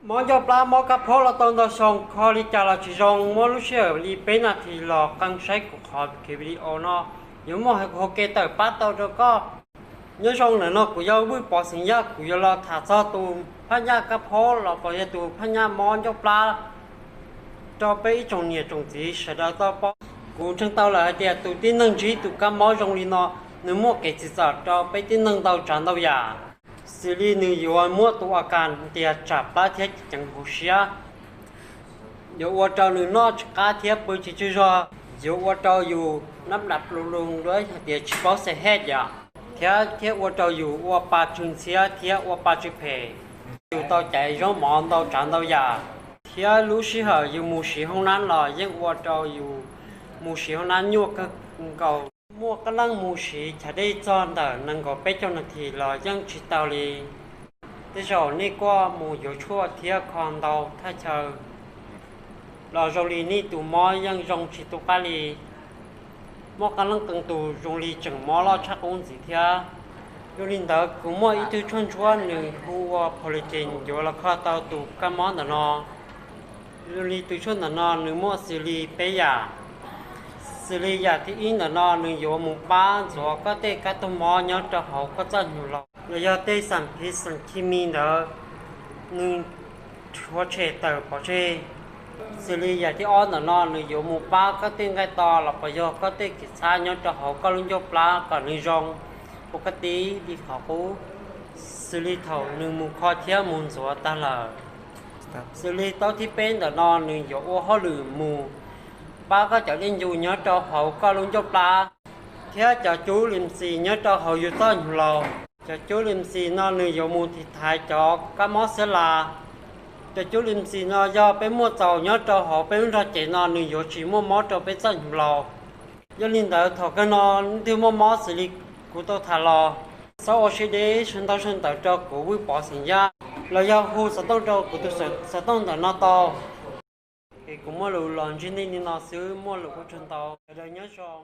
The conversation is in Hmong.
Mob ncauj plab mob kab phaub los tau ntau xyoo, kho li cas los tsis zoo, muaj lub sij hawm li peb nas this los qee saib kuv qhov kev video no, yuav muaj hauv kuv hauv kev tawm pab tau rau koj. Nyob zoo, ntawm no kuv yog Vwj Pov xeem Yaj, kuv yuav los tham txog tus phab nyaj kab phaub los puas yog tus phab nyaj mob ncauj plab rau peb ib tsoom niam tsoom txiv sawv daws tau paub. Kuv ntseeg tau lawm hais tias tus tib neeg ntsib tus kab mob zoo li no, nws muaj kev txim txom rau peb tib neeg ntau tsav ntau yam, xws li nws yuav muaj tus a kas tias tsam plab thiab ceev hauv siab, yuav ua rau nws noj tsis qab thiab pw tsis tsaug zog, yuav ua rau yus nab dam plu lug dua hais tias tsis paub xav hej yam, thiab thiab ua rau yus ua pa tsw ntxhiab thiab ua pa tsw phem, yus tau caiv zaub mov ntau tsav ntau yam, thiab lub sij hawm yus mus siv hoob nab los yeej ua rau yus mus siv hoob nab nyuaj kawg nkaus. Muaj qee leej mus siv chav dej txog ntawm nees nkaum peb caug nas this los yeej tsis tau li. Tej zaum nej kuj mus yuav tshuaj thiab kho ntau thaj chaw los zoo li nej tus mob yeej zoo tsis tu qab li. Muaj qee leej qee tus zoo li tseem mob loj tshaj qub ntxiv thiab. Yog li ntawd kuv muaj ib tug tshuaj ntsuab nws hu ua Politin yuav los kho tau tus kab mob ntawm no. Yog li tus tshuaj ntawm no nws muaj xws li peb yam. Xws li yam thib ib ntawm no nws yuav mus pab ntxuav koj tej kab tug mob nyob rau hauv koj txoj hnyuv laus los yog tej xam phiv xam khi mi ntawd, nws rhuav tshem tawm pov tseg. Xws li yam thib ob ntawm no nws yuav mus pab koj tej nqaij to los puas yog koj tej kev txhab nyob rau hauv koj lub ncauj plab kom nws zoo ua koj tib li qhov qub, xws li thaum nws mus kho thiab mus ntxuav tag lawm. Xws li taub thib peb ntawm no nws yuav ua hauj lwm mus pab koj cov dej ncu nyob rau hauv koj lub ncauj plab thiab cov cub lim xis nyob rau hauv yus txoj hnyuv laus. Cov cub lim xis no nws yuav mus tiv thaiv cov kab mob xiab las. Cov cub lim xis no yog peb muaj txaus nyob rau hauv peb lub nrog cev no nws yuav tsis muaj mob rau peb txoj hnyuv laus. Yog li ntawd thaum kawg no leej twg muaj mob xws li kuv tau tham los, txhob ua siab deb sawv ntau sawv ntawm rau kuv Vwj Pov xeem Yaj los yog hu xov tooj rau kuv tus xov tooj ntawm no tau. Es kuv muaj lus los ntsib nej li no xwb, muaj lus ua tsaug ntau, sawv daws nyob zoo.